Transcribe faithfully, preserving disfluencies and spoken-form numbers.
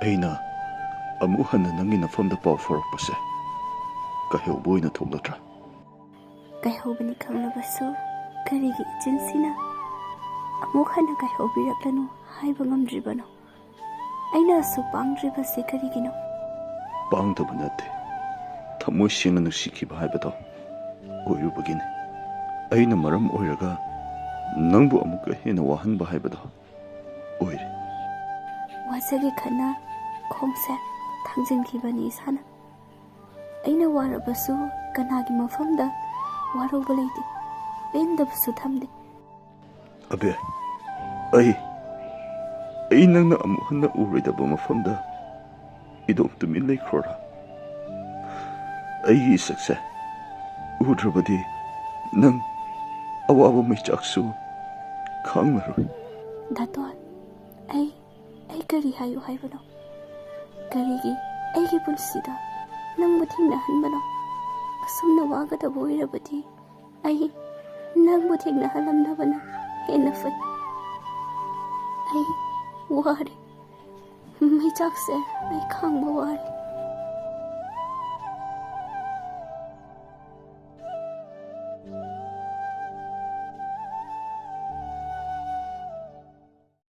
ꯑꯩꯅ ꯑꯃꯨꯛ ꯍꯟꯅ ꯅꯪꯒꯤ ꯅꯐꯝꯗ ꯄꯥꯎ ꯐꯥꯎꯔꯛꯄꯁꯦ ꯀꯥꯏꯍꯧꯕ ꯑꯣꯏꯅ ꯊꯣꯛꯂꯗ꯭ꯔꯥ? ꯀꯥꯏꯍꯧꯕꯅꯤ ꯈꯪꯂꯕꯁꯨ ꯀꯔꯤꯒꯤ ꯏꯆꯤꯟꯁꯤꯅ ꯑꯃꯨꯛ ꯍꯟꯅ ꯀꯥꯏꯍꯧꯕꯤꯔꯛꯂꯅꯨ ꯍꯥꯏꯕ ꯉꯝꯗ꯭ꯔꯤꯕꯅꯣ? ꯑꯩꯅ ꯑꯁꯨꯛ ꯄꯥꯡꯗ꯭ꯔꯤꯕꯁꯤ ꯀꯔꯤꯒꯤꯅꯣ? ꯄꯥꯡꯗꯕ ꯅꯠꯇꯦ, ꯊꯃꯣꯏ ꯁꯦꯡꯅ ꯅꯨꯡꯁꯤꯈꯤꯕ ꯍꯥꯏꯕꯗꯣ ꯑꯣꯏꯔꯨꯕꯒꯤꯅꯤ꯫ ꯑꯩꯅ ꯃꯔꯝ ꯑꯣꯏꯔꯒ ꯅꯪꯕꯨ ꯑꯃꯨꯛꯀ ꯍꯦꯟꯅ ꯋꯥꯍꯟꯕ ꯍꯥꯏꯕꯗꯣ ꯑꯣꯏꯔꯦ꯫ ꯋꯥꯖꯒꯦ ꯈꯟꯅ ꯈꯣꯡꯁꯦ ꯊꯥꯡꯖꯤꯟꯈꯤꯕꯅꯤ ꯏꯁꯥꯅ꯫ ꯑꯩꯅ ꯋꯥꯔꯕꯁꯨ ꯀꯅꯥꯒꯤ ꯃꯐꯝꯗ ꯋꯥꯔꯧꯕ ꯂꯩꯇꯦ, ꯄꯦꯟꯗꯕꯁꯨ ꯊꯝꯗꯦ꯫ ꯑꯕꯦ, ꯑꯩ, ꯑꯩ ꯅꯪꯅ ꯑꯃꯨꯛ ꯍꯟꯅ ꯎꯔꯣꯏꯗꯕ ꯃꯐꯝꯗ ꯏꯗꯣꯝ ꯇꯨꯃꯤꯟ ꯂꯩꯈ꯭ꯔꯣꯔꯥ? ꯑꯩꯒꯤ ꯏꯁꯛꯁꯦ ꯎꯗ꯭ꯔꯕꯗꯤ ꯅꯪ ꯑꯋꯥꯕ ꯃꯩꯆꯥꯛꯁꯨ ꯈꯥꯡꯂꯔꯣꯏ꯫ ꯗꯥꯇꯣꯟ, ꯑꯩ, ꯑꯩ ꯀꯔꯤ ꯍꯥꯏꯌꯨ ꯍꯥꯏꯕꯅꯣ? ꯀꯔꯤꯒꯤ ꯑꯩꯒꯤ ꯄꯨꯟꯁꯤꯗ ꯅꯪꯕꯨ ꯊꯦꯡꯅꯍꯟꯕꯅꯣ? ꯑꯁꯨꯝꯅ ꯋꯥꯒꯗꯕ ꯑꯣꯏꯔꯕꯗꯤ ꯑꯩ ꯅꯪꯕꯨ ꯊꯦꯡꯅꯍꯜꯂꯝꯗꯕꯅ ꯍꯦꯟꯅ ꯐꯩ꯫ ꯑꯩ ꯋꯥꯔꯦ꯫ ꯃꯩꯆꯥꯛꯁꯦ ꯑꯩ ꯈꯥꯡꯕ ꯋꯥꯔꯦ꯫